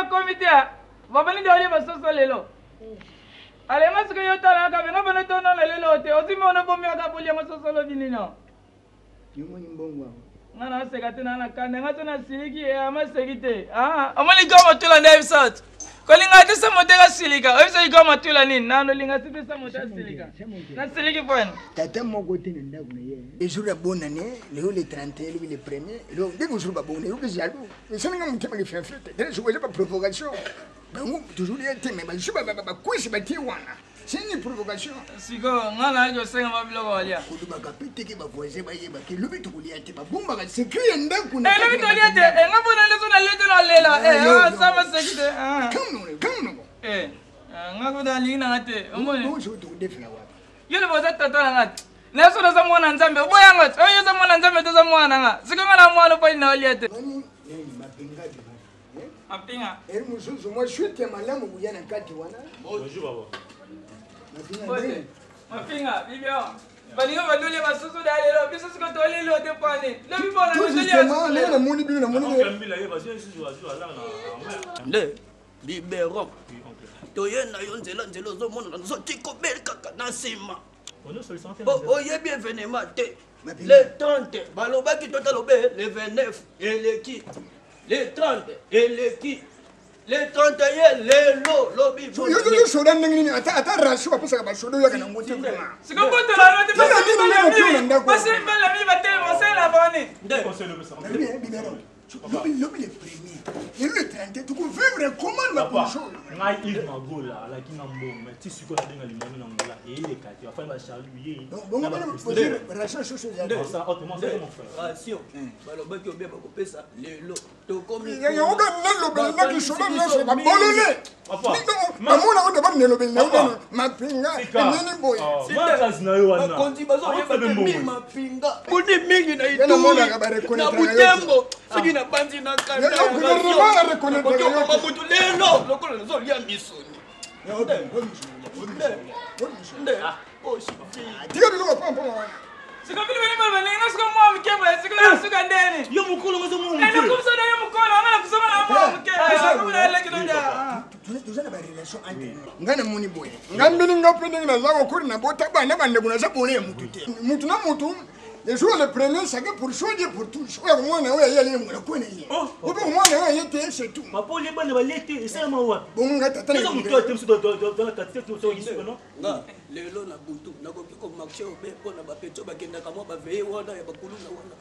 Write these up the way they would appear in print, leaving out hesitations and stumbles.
nakomi te babandi nde olie basoso lelo alenga sikoyo yo tala kaka nga bana tonona lelo te ozimi wana obomiaka boliango soso lobi nino Yomoni mbongo awa. Nga na seka te na na kanda nga so na siliki e ama seki te. Ah, omoni ko motula nde ayebisa te. Kolinga te sa moto asilika. Oyebisa ko motula nini? Nano linga te sa moto asilika. Na siliki pwani. Tata moko te na ndako na ye. Le jour ya bonne année, lelo le 31, lobi le premier, lelo ndenge jour ba bonne, yoki jaloux. Esali nga motema lifenfe te. Tele soki eza ba provocation. Bango toujours ye te mais bazwi ba kwisi batie wana. C'est une provocation. Sikoyo nga nayaki kosenga ba biloko balia. Kolobaka pe te ke ba voisin bayeba ke lobi tokolia te babombaka secret ya ndako na. Eh lobi tolia te eh nga pona leso na lete na lela eh ah sama seki te ah. Kamno kamno. Eh nga kuta alingi na nga te omoni. Bonjour tokodefela wapi? Yo loba oza tata na nga te. Na so naza mwana Nzambe oboya nga te. Oyo oza mwana Nzambe toza mwana na nga. Sikoyo nga na mwana opali na olia te. Nani nani mapinga Mapinga. Eri mosusu mwa suite ya malamu koya na kati wana. Bonjour baba. Mapinga. Mapinga, bibio. Balinga baloli basusu da lelo biso siko toleli te pwani. Lobi bona Tout justement, lelo namoni bino namoni. Nde biberon toye na yo nzela nzela ozomonana nzotikobeli kaka na nsima oyebi evenema te le 30 balobaki totalobe le 29 eleki le 30 eleki le 31 lelo lobi soda ndenge nini ata ration bapesaka basoda oyaka nango te lobi lobi le premier lelo le 31 tokovivre comment na bakonso ngai Yves Magola alaki nga mbongo mais ti sikoyo nabenga limoni na ngola eyeleka te bafani bacharli ye ration balobaki obia bakopesa lelo yango nalobeli na kisolo nyonso babolole bamona ngo daba nelobeli na yo mapinga nini boye bakonzi bazoyeba te mi mapinga boni mingi na ituri na butembo soki nabanzi na kandakokoma mutu lelo lokola nazolia misuni tika biloko pampama wana siko bino bino bino balinga siko mwa moke boye siko na suka ndeni yo mokolo ngo mwa moke nakumisa na yo mokolo nga na kusoma na mwa moke siko na eleki no dia toza na barelation entre ngai namoni boye ngai mbini nga mpe ndenge naza kokoli na bota bana bandeko naza bole ya motu te motu na motu le jour le premier chacun pour soi Dieu pour tous oyo akomona oyo aye aye mwana kwe na ye ope komona oyo aye te c'est tout papa olie bana balie te esalama wapi bongo ngai tata na moto ate mosu dans la quantité to soki suka non nga lelo na butu nakoki komarche obe mpo na bapetio bakendaka mwa baveye wana ya bakuluna wana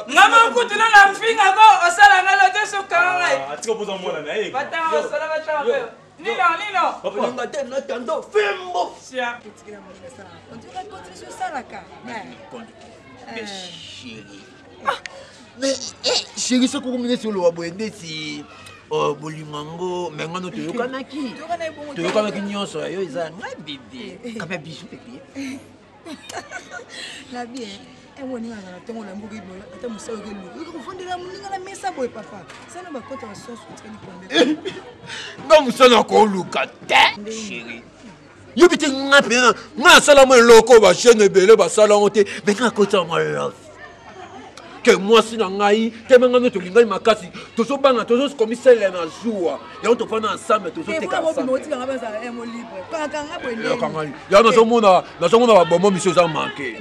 nga mokutu na na finga ko osala nga lote sokanga ngai atika poza mwana na ye batanga basala batanga mpe nino nino olinga te na tando fimbo sia osalaka mais chérie mais chérie soki okomi neti oloba boye ndeti bolingo yango me ngano toyokanaki toyokanaki nyonso ya yo eza ngai bebe kapa bisu bebe na bien moninga nazala ntongo na mboka ebola ata mosala oke luka oyoka kofandela moninga na mesa boye papa sana bakota basoso otikali pombe nga mosala akoluka te chéri yobi te nga mpenza nga asala mwa eloko bachaine ebele basala yango te me nga akotisa mwa love ke mwasi na ngai teme ngai nde tolingani makasi tozobanga tozokomisalela na zuwa yango tofanda ensemble tozoteka yango nazomona nazomona babomo miso eza manke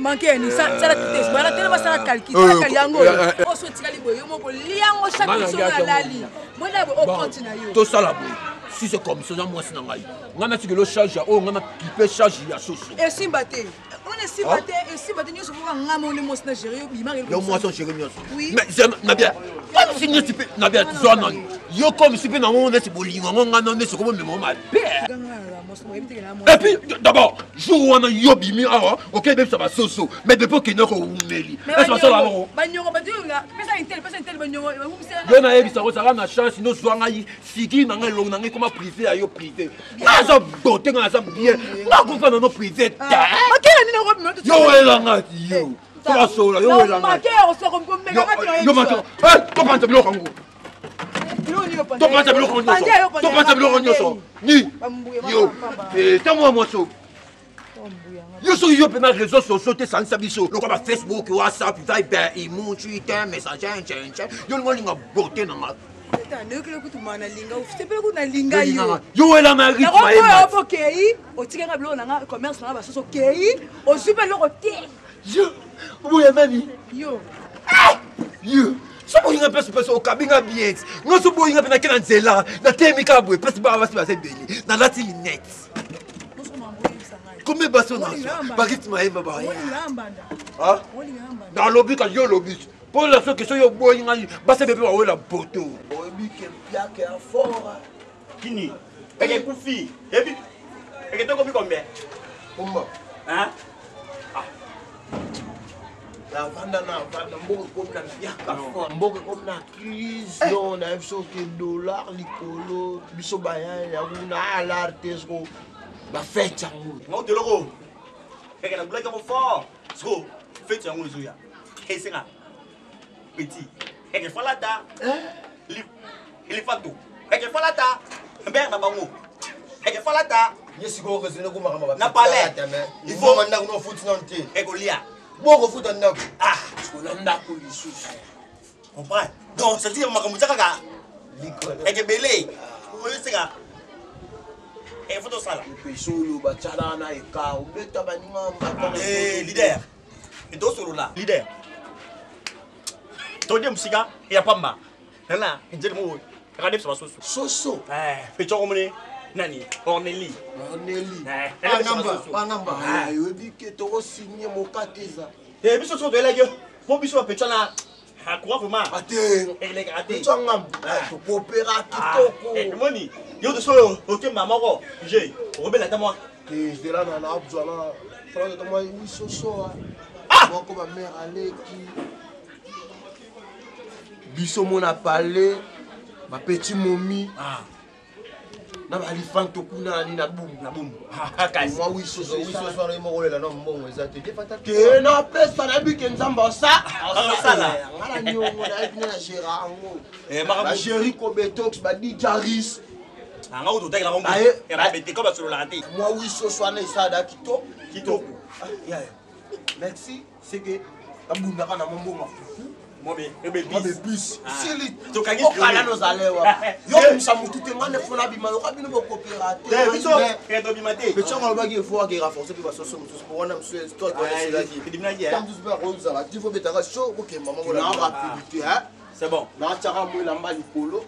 tosala boye si c'est comme ça oza mwasi na ngai ngai natikelo charge ya oyo ngai nakipe charge ya soso esimba te wana esimba te esimba te nyonso moko nga moni mwasi na gere yo bima yo mwasi on gere nyonso mais na bien comme si neti mpe na bien zwa nani yo comme si mpe nango neti bolingo yango nga no neti okomomema mabe et puis d'abord jour wana yo bimi awa okei bebisa basoso mais depuis okende kowumeli ese basala yango yo nayebisa kozala na chance nozwa ngai figure na ngai elongi na ngai ekoma privé ya yo privé nga aza bote nga aza bien nga kofa nano privé te yo welanga ti yo tobasola yo welanga topanza biloko yango topanza biloko nyonso topanza biloko nyonso ni yo ntango wa mwasi. Yo soki yo mpe na réseau sociaux te sangisa biso lokola ba Facebook, WhatsApp, Viber, Imo, Twitter, Messenger, ncence. Yo olinga olinga beauté na nga. Nayokeli kutu ma nalinga sepele kutu nalinga yo. Yo wela ma rythme aye. Nakokoya mpo okei otika nga biloko na nga commerce na nga basusu okei ozwi mpe eloko te. Yo oboya nani? Yo. Yo. Soki boyinga mpe sopesa okabi nga bien nga so boyinga mpe nake na nzela nateyemi kaka boye mpesi baa basi baza ebele nalati linete combien basi onazwa barythme ayemba baya nalobi ka yo olobi mpo na soki soki oboyi ngai basi bebe bawela poto oyebi ke mpiaka ya fort kini eke ekufi ebi eke tokomi combien omba navanda navanda mboka ekomi na mpiaka fort mboka ekomi na crise donc nayebi soki dollar likolo biso baya ya kuna alar te soko bafete yango ngo teloko eke nabulaki yango fort soko fete yango ezoya esenga petit eke falata elifanto eke falata mbere na bango eke falata ye sikoyo raisonne ko makambo na palais il faut ndako no futi nano te ekolia bongo futa ndako ah sikola ndako lisusu comprendre donc c'est à dire makambo eza kaka ekebele oyo eseka il faut tosala epeso oyo batyala na eka obeta baninga mbata leader tosolola leader todie mosika ya pamba nana nzeli moko kaka biso basusu soso pecoko mone nani orneli orneli pangamba oyebi ke tokosigne mokate eza biso soko toyelaki mpo biso bapeco na courant vraiment ate elekaka te peco ngambo tokopera kitoko moni yo to soyo okemba moko je okobela ata mwa te zela na nazwa na france ata mwa wi soso moko bamare aleki biso mona pale bapeti momi na balifanto kuna nani na bumbu na bumbu mwa wisosowisoswana ye moko olela na mbongo eza te te napesa nayebi ke nzambe osala nga na niongo nayebi nde na gera yango bageri kobetox badijaris anga kutu otakela kombo basololaka te mwa wisoso wana esalada kitoko kitoko merci seke babundaka na mombongo fufu mobebisi sili okala nozalewa yo komisa motu te nga nde fona bima yoka bino bokopera te petiongo alobaki efo ake renforce mpe basoso mosusu po wana mosusu histoire eselaki mosusu mpe akozala ti fo betaka so okemba moko na rapidité c'est bon natiaka mo elamba likolo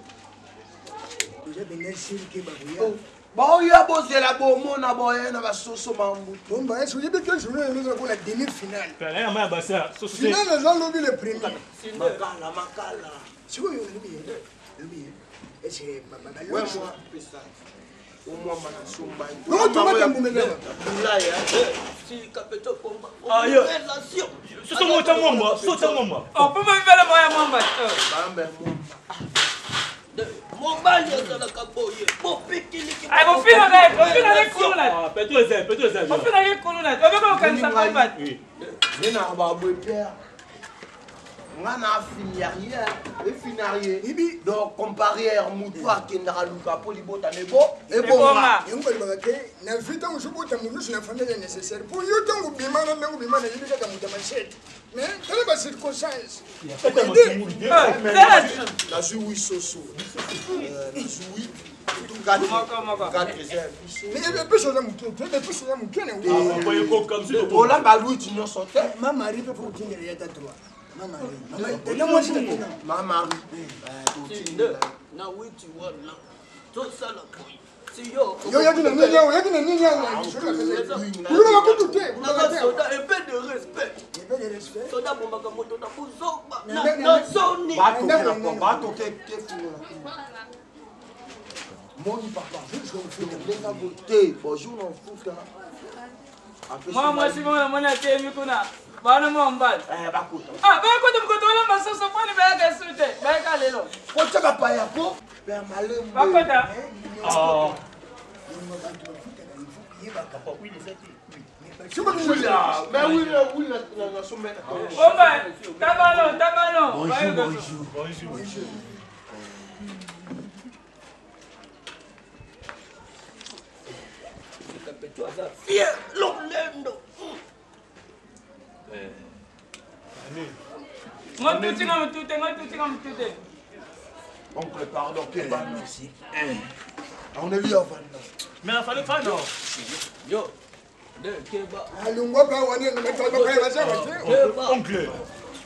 oza sirke bakoya baoya bozela bomona boye na basoso mambu bomba esi oyebi ke journée lelo eza lokola demi finale finale eza lobi le premier makala makala sikoyo lobi lobi ese omwamba na somba mobali azalaka boye bopikiliki nde na babwe pere nga na afiniarie efinarie donc compariere motu akendaka luka mpo libota nebo ebonga yango balobaka te na vi ntango ozobota motu nyonso na famille eza nécessaire mpo yo ntango obima na ndenge obima nayebi kaka moto ya machete mais tala bacirconstance nazwi wi soso nazwi wi epesi oza moke te epesi oza moke olamba luiti nyonso te ma marie mpe fo kotindela ye ata droit ma marie mwasi ma marie na witi wana tosala boye yo yaki na nini awa yaki na nini awa kulubaka kutu te soda un peu de respect soda abombaka moto na buzoba na soni moni papa ndenga te bonjour na ofuta mwa mwasi moko namoni atemi kuna bana mwa mobali bakota mokoto wana masoso mponi bayaka esu te bayaka lelo kotyaka paya po bakota Bomba, tabano, tabano. Bonjour, bonjour. Bonjour. Fier, lolendo. Nga tuti nga mutu te, nga tuti nga mutu te. Oncle, pardon, keba. On est lié avant. Mais la fallait pas non. Yo. Keba. Alungwa ba wana na baza ba te. Oncle.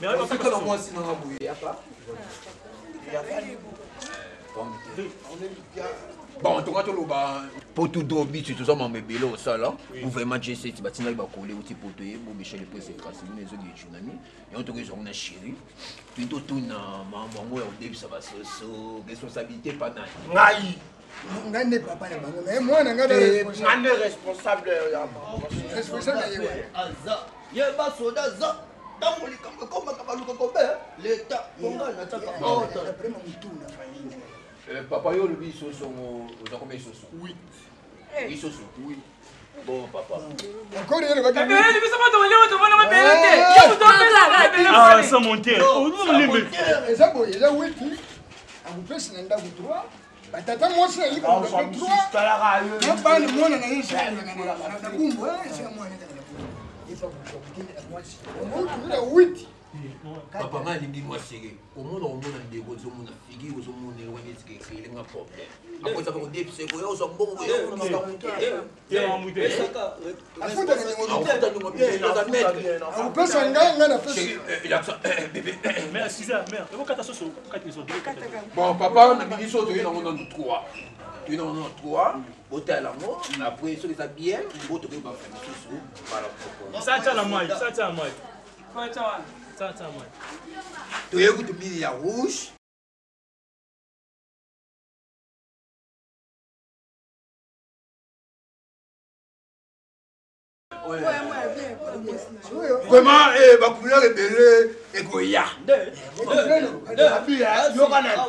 Mais on fait comme moi sinon boye apa. Bon, tonga toloba poto do biso toza mama ebele osala gouvernement G7 batindaki bakole uti poto ye bo Michel Prince Trasimi ezoki tsunami yango tokozwa ngo na chéri toyi totuna makambo yango ya kodebisa basoso responsabilité pa nani. Ngai ngai nde papa na bango, mais mwana ngai ngai nde responsable ya responsable ye wana. Aza yeba soda za ntango likambo ekomaka baluka kobe leta konga natiaka ordre. Vraiment mutu na famille. Papa, yo olobi soso ngo oza combien soso? Oui. Oui, soso. Oui. Bon, papa. Encore yelo ba Ebele biso bato balingo tomona mabele te. Yo moto opesa mabele. Ah, sans monter. Oh, nous limbe. Eza boye, eza witi. Akupesi na ndako 3. Batata mwasi na lipa ndako 3. Na bana mwana na ye na bumbu, esika mwana na bumbu. Ifa kukutinda mwasi. Omuntu na witi. Papa nga alingi mwasi omona omona ndeko ozomona figure ozomona eloko neti ekelenga problème akoza kodebisa koya ozwa mbongo akupesa ngai ngai napesi. Bon, papa, na biso toyei nango nanu 3, toyei nango nanu 3, botala yango après soki eza bien bo tokoki bafra misusu mbala moko. Toyei kutu mini ya rouge. Vraiment bacouleur ebele ekoya. Yoka nani.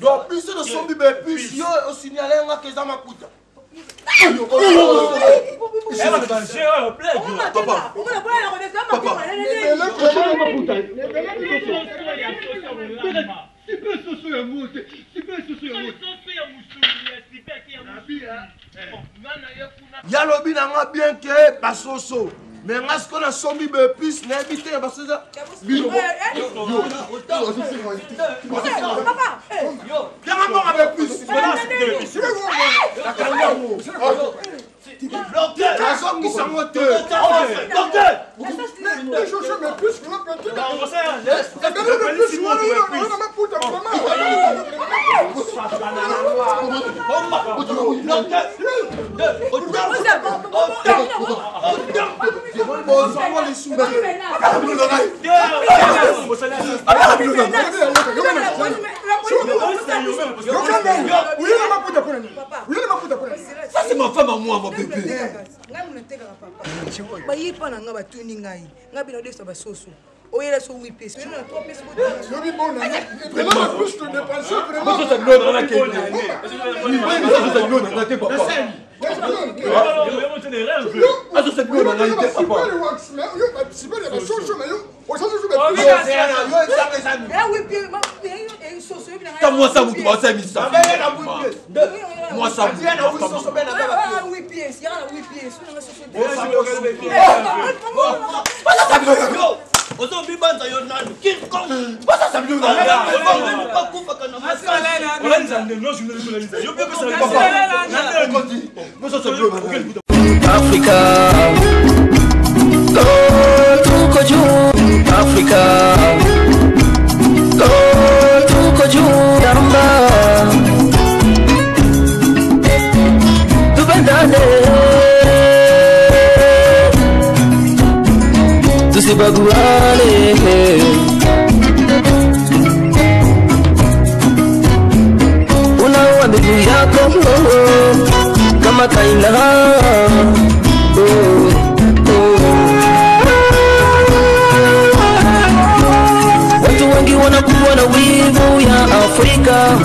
Donc biso tosombi baepice, yo osignale nga ke eza maputa. Papa, papa. Yalobi na nga bien ke basoso, mais nga sikoyo nasombi baepice, nayebi te basoso bino yanga mbonga baepice nakangi yango, nazongisa yango te. Bozwango lisusu. Ça, c'est ma femme à moi, mon bébé. Ngai mono natekaka papa baye mpa na ngai batuni ngai ngai bino odefisa basoso oyela so 8 pièces oyela na 3 pièces. Lobi bona vraiment plus de dépenser vraiment. Ta mwasa mutu basala misafi mwasa. 8 pièces yaka na 8 pièces oyo nanga soso. Ozobibanza yo nani bakufaka na. Afrika, oh, tuko juu Afrika, oh, tuko juu yamba tupendane tusibaguane. Unaua ndugu yako kama Kaina. Oh, oh. Watu wengi wanakuwa na wivu ya Afrika.